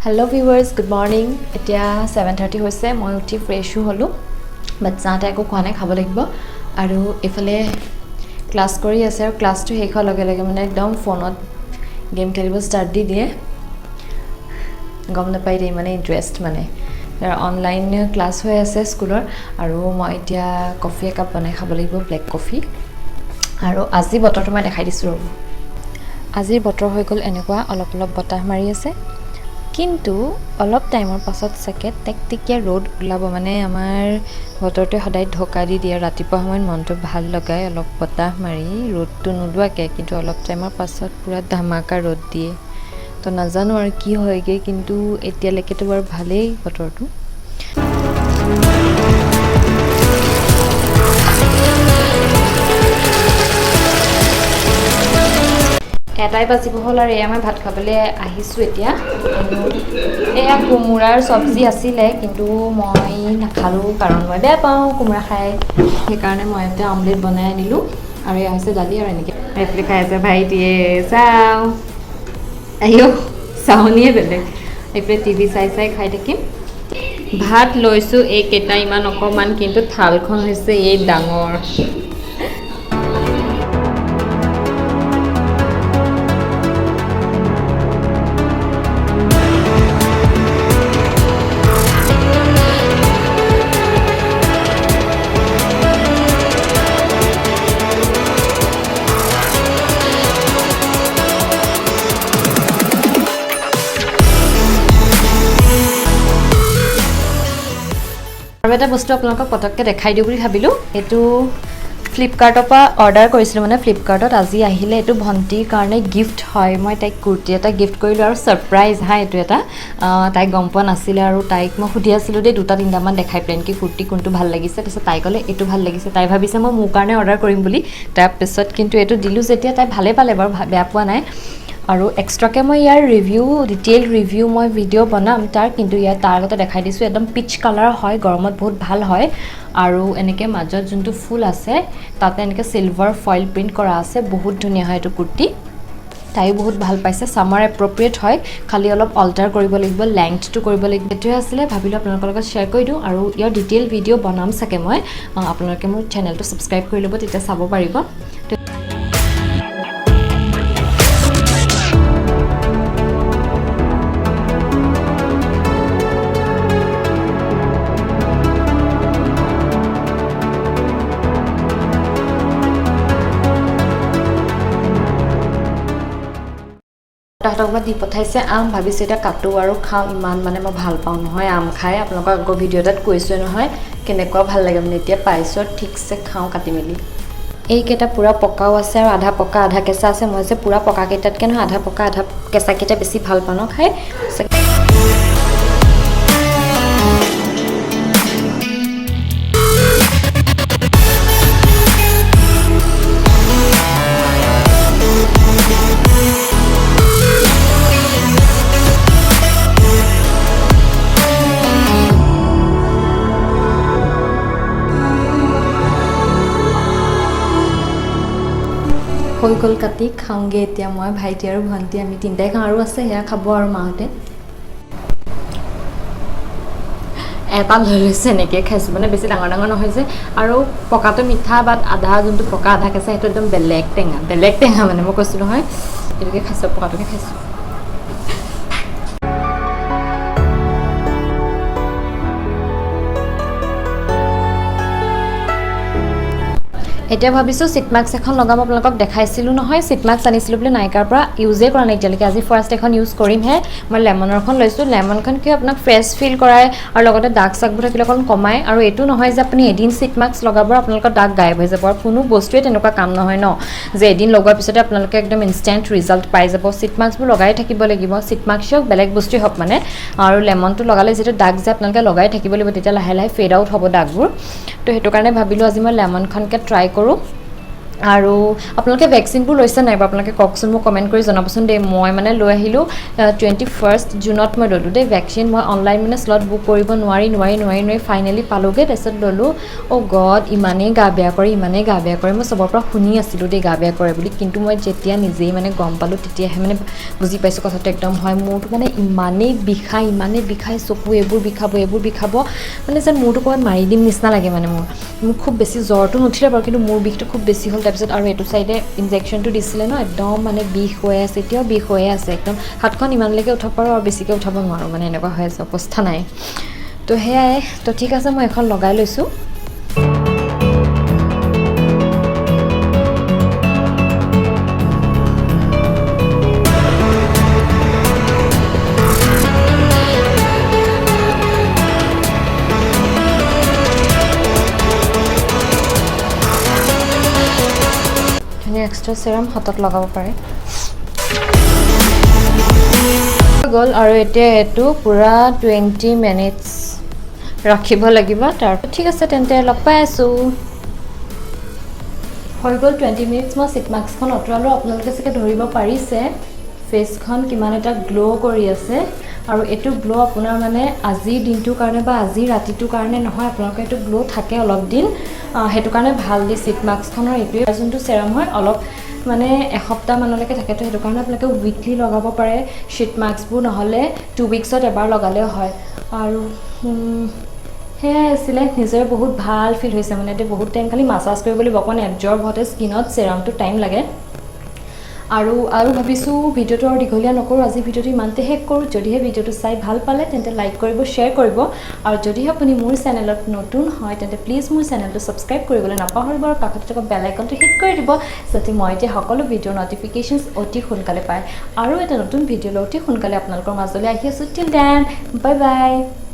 Hello' viewers, good morning. এতিয়া 7:30 হৈছে, মই উঠি ফ্ৰেছো হ'লোঁ, বাট চাহ একো খোৱা নাই, খাব লাগিব। আৰু এইফালে ক্লাছ কৰি আছে আৰু ক্লাছটো শেষ হোৱাৰ লগে লগে মানে একদম ফোনত গেম খেলিব ষ্টাৰ্ট দি দিয়ে, গম নাপায় দেই, মানে ইণ্টাৰেষ্ট। মানে অনলাইন ক্লাছ হৈ আছে স্কুলৰ। আৰু মই এতিয়া কফি একাপ বনাই খাব লাগিব, ব্লেক কফি। আৰু আজি বতৰটো মই দেখাই দিছোঁ, ৰ'ব। আজিৰ বতৰ হৈ গ'ল এনেকুৱা, অলপ অলপ বতাহ মাৰি আছে, কিন্তু অলপ টাইমৰ পাছত চাগে টেকটেকীয়া ৰ'দ ওলাব। মানে আমাৰ বতৰটোৱে সদায় ঢকা দি দিয়ে, ৰাতিপুৱা সময়ত মনটো ভাল লগাই অলপ বতাহ মাৰি ৰ'দটো নোলোৱাকৈ, কিন্তু অলপ টাইমৰ পাছত পূৰা ধামাকা ৰ'দ দিয়ে। তো নাজানো আৰু কি হয়গৈ, কিন্তু এতিয়ালৈকেতো বাৰু ভালেই বতৰটো। এটাই বাজিব হ'ল আৰু এয়া মই ভাত খাবলৈ আহিছোঁ এতিয়া। আৰু এয়া কোমোৰাৰ চব্জি আছিলে, কিন্তু মই নাখালোঁ, কাৰণ মই বেয়া পাওঁ কোমোৰা খাই, সেইকাৰণে মই এতিয়া অমলেট বনাই আনিলোঁ। আৰু এয়া হৈছে দালি, আৰু এনেকৈ এইফালে খাই আছে ভাইটিয়ে। চাওঁ, আইঅ চাউনিয়ে বেলেগ। এইফালে টিভি চাই চাই খাই থাকিম। ভাত লৈছোঁ এইকেইটা ইমান অকণমান, কিন্তু থালখন হৈছে এই ডাঙৰ। আৰু এটা বস্তু আপোনালোকক পটককৈ দেখাই দিওঁ বুলি ভাবিলোঁ। এইটো ফ্লিপকাৰ্টৰ পৰা অৰ্ডাৰ কৰিছিলোঁ, মানে ফ্লিপকাৰ্টত আজি আহিলে। এইটো ভণ্টিৰ কাৰণে গিফ্ট হয়, মই তাইক কুৰ্তি এটা গিফ্ট কৰিলোঁ আৰু ছাৰপ্ৰাইজ হা, এইটো এটা। তাইক গম পোৱা নাছিলে আৰু তাইক মই সুধি আছিলোঁ দেই, দুটা তিনিটামান দেখাই পেলাই কি কুৰ্তি কোনটো ভাল লাগিছে। তাৰপিছত তাই ক'লে এইটো ভাল লাগিছে, তাই ভাবিছে মই মোৰ কাৰণে অৰ্ডাৰ কৰিম বুলি। তাৰপিছত কিন্তু এইটো দিলোঁ যেতিয়া তাই ভালেই পালে বাৰু, বেয়া পোৱা নাই। আৰু এক্সট্ৰাকৈ মই ইয়াৰ ৰিভিউ, ডিটেইল ৰিভিউ মই ভিডিঅ' বনাম তাৰ, কিন্তু ইয়াৰ তাৰ আগতে দেখাই দিছোঁ। একদম পিচ কালাৰ হয়, গৰমত বহুত ভাল হয়। আৰু এনেকৈ মাজত যোনটো ফুল আছে তাতে এনেকৈ চিলভাৰ ফইল প্ৰিণ্ট কৰা আছে, বহুত ধুনীয়া হয় এইটো কুৰ্তি। তাইও বহুত ভাল পাইছে, ছামাৰ এপ্ৰপ্ৰিয়েট হয়, খালি অলপ অল্টাৰ কৰিব লাগিব, লেংথটো কৰিব লাগিব। এইটোৱে আছিলে, ভাবিলোঁ আপোনালোকৰ লগত শ্বেয়াৰ কৰি দিওঁ। আৰু ইয়াৰ ডিটেইল ভিডিঅ' বনাম চাগে মই, আপোনালোকে মোৰ চেনেলটো ছাবস্ক্ৰাইব কৰি ল'ব, তেতিয়া চাব পাৰিব। তাহাঁতক পৰা দি পঠাইছে আম, ভাবিছোঁ এতিয়া কাটো আৰু খাওঁ। ইমান মানে মই ভাল পাওঁ নহয় আম খাই, আপোনালোকক আগৰ ভিডিঅ' এটাত কৈছোঁৱে নহয় কেনেকুৱা ভাল লাগে। মানে এতিয়া পাইছোঁ আৰু ঠিকছে খাওঁ কাটি মেলি। এইকেইটা পূৰা পকাও আছে আৰু আধা পকা আধা কেঁচা আছে। মই যে পূৰা পকাকেইটাতকৈ নহয় আধা পকা আধা কেঁচাকেইটা বেছি ভাল পাওঁ ন খাই। হৈ গ'ল কাটি, খাওঁগৈ এতিয়া মই, ভাইটি আৰু ভণ্টি আমি তিনিটাই খাওঁ, আৰু আছে সেয়া খাব আৰু মাহঁতে। এটা লৈ লৈছোঁ এনেকৈ খাইছোঁ, মানে বেছি ডাঙৰ ডাঙৰ নহয় যে। আৰু পকাটো মিঠা, বাট আধা যোনটো পকা আধা কেঁচা সেইটো একদম বেলেগ টেঙা, বেলেগ টেঙা মানে মই কৈছোঁ নহয়, এইটোকে খাইছোঁ, পকাটোকে খাইছোঁ। এতিয়া ভাবিছোঁ চিট মাস্ক এখন লগাম, আপোনালোকক দেখাইছিলোঁ নহয় চিট মাস্ক আনিছিলোঁ বুলি নাইকাৰ পৰা, ইউজেই কৰা নাই এতিয়ালৈকে, আজি ফাৰ্ষ্ট এখন ইউজ কৰিমহে। মই লেমনৰখন লৈছোঁ, লেমনখন কি আপোনাক ফ্ৰেছ ফিল কৰায় আৰু লগতে দাগ চাগবোৰ থাকিলে অকণ কমায়। আৰু এইটো নহয় যে আপুনি এদিন চিট মাস্ক লগাব আপোনালোকৰ দাগ গায়ব হৈ যাব, আৰু কোনো বস্তুৱে তেনেকুৱা কাম নহয় ন যে এদিন লগোৱাৰ পিছতে আপোনালোকে একদম ইনষ্টেণ্ট ৰিজাল্ট পাই যাব। চিট মাস্কবোৰ লগাই থাকিব লাগিব, চিট মাস্ক হওক বেলেগ বস্তুৱেই হওক মানে। আৰু লেমনটো লগালে যিটো দাগ যায় আপোনালোকে লগাই থাকিব লাগিব, তেতিয়া লাহে লাহে ফেড আউট হ'ব দাগবোৰ। তো সেইটো কাৰণে ভাবিলোঁ আজি মই লেমনখনকে ট্ৰাই কৰোঁ। আৰু আপোনালোকে ভেকচিনবোৰ লৈছে নাই বাৰু, আপোনালোকে কওকচোন, মোক কমেণ্ট কৰি জনাবচোন দেই। মই মানে লৈ আহিলোঁ 21 জুনত মই ল'লোঁ দেই ভেকচিন। মই অনলাইন মানে শ্লট বুক কৰিব নোৱাৰি নোৱাৰি নোৱাৰি নোৱাৰি ফাইনেলি পালোঁগৈ, তাৰপিছত ল'লোঁ। অ' গড, ইমানেই গা বেয়া কৰে, ইমানেই গা বেয়া কৰে, মই চবৰ পৰা শুনি আছিলোঁ দেই গা বেয়া কৰে বুলি, কিন্তু মই যেতিয়া নিজেই মানে গম পালোঁ তেতিয়াহে মানে বুজি পাইছোঁ কথাটো একদম হয়। মোৰতো মানে ইমানেই বিষায়, ইমানেই বিষায়, চকু এইবোৰ বিষাব, এইবোৰ বিষাব, মানে যেন মূৰটো ক'ৰবাত মাৰি দিম নিচিনা লাগে। মানে মোৰ খুব বেছি জ্বৰটো নুঠিলে বাৰু, কিন্তু মোৰ বিষটো খুব বেছি হ'ল। তাৰপিছত আৰু এইটো চাইডে ইনজেকশ্যনটো দিছিলে ন, একদম মানে বিষ হৈ আছে, এতিয়াও বিষ হৈয়ে আছে একদম। হাতখন ইমানলৈকে উঠাব পাৰোঁ আৰু বেছিকৈ উঠাব নোৱাৰোঁ, মানে এনেকুৱা হৈ আছে, অৱস্থা নাই। তো সেয়াই, তো ঠিক আছে, মই এখন লগাই লৈছোঁ। ধুনীয়া এক্সট্ৰা চিৰাম হাতত লগাব পাৰে গ'ল। আৰু এতিয়া এইটো পূৰা 20 মিনিটছ ৰাখিব লাগিব। তাৰপিছত ঠিক আছে, তেন্তে লগ পাই আছোঁ। হৈ গ'ল 20 মিনিটছ, মই শ্বীট মাস্কখন আঁতৰালোঁ। আপোনালোকে চাগে ধৰিব পাৰিছে ফেচখন কিমান এটা গ্ল' কৰি আছে। আৰু এইটো গ্ল' আপোনাৰ মানে আজিৰ দিনটোৰ কাৰণে বা আজিৰ ৰাতিটোৰ কাৰণে নহয়, আপোনালোকৰ এইটো গ্ল' থাকে অলপ দিন, সেইটো কাৰণে ভাল দি শ্বীট মাস্কখনৰ এইটোৱে যোনটো চেৰাম হয় অলপ মানে এসপ্তাহমানলৈকে থাকে, তো সেইটো কাৰণে আপোনালোকে উইকলি লগাব পাৰে শ্বীট মাস্কবোৰ, নহ'লে 2 উইকছত এবাৰ লগালেও হয়। আৰু সেয়াই আছিলে, নিজৰে বহুত ভাল ফিল হৈছে। মানে এতিয়া বহুত টাইম খালি মাছাজ কৰিব লাগিব, অকণমান এবজৰ্ব হওঁতে স্কিনত চেৰামটো টাইম লাগে। আৰু ভাবিছোঁ ভিডিঅ'টো আৰু দীঘলীয়া নকৰোঁ, আজি ভিডিঅ'টো ইমানতে শেষ কৰোঁ। যদিহে ভিডিঅ'টো চাই ভাল পালে তেন্তে লাইক কৰিব, শ্বেয়াৰ কৰিব, আৰু যদিহে আপুনি মোৰ চেনেলত নতুন হয় তেন্তে প্লিজ মোৰ চেনেলটো ছাবস্ক্ৰাইব কৰিবলৈ নাপাহৰিব, আৰু কাষতে থকা বেল আইকনটো হিট কৰি দিব, যাতে মই এতিয়া সকলো ভিডিঅ'ৰ ন'টিফিকেশ্যনছ অতি সোনকালে পায়। আৰু এটা নতুন ভিডিঅ' লৈ অতি সোনকালে আপোনালোকৰ মাজলৈ আহি আছোঁ। Till then, bye bye.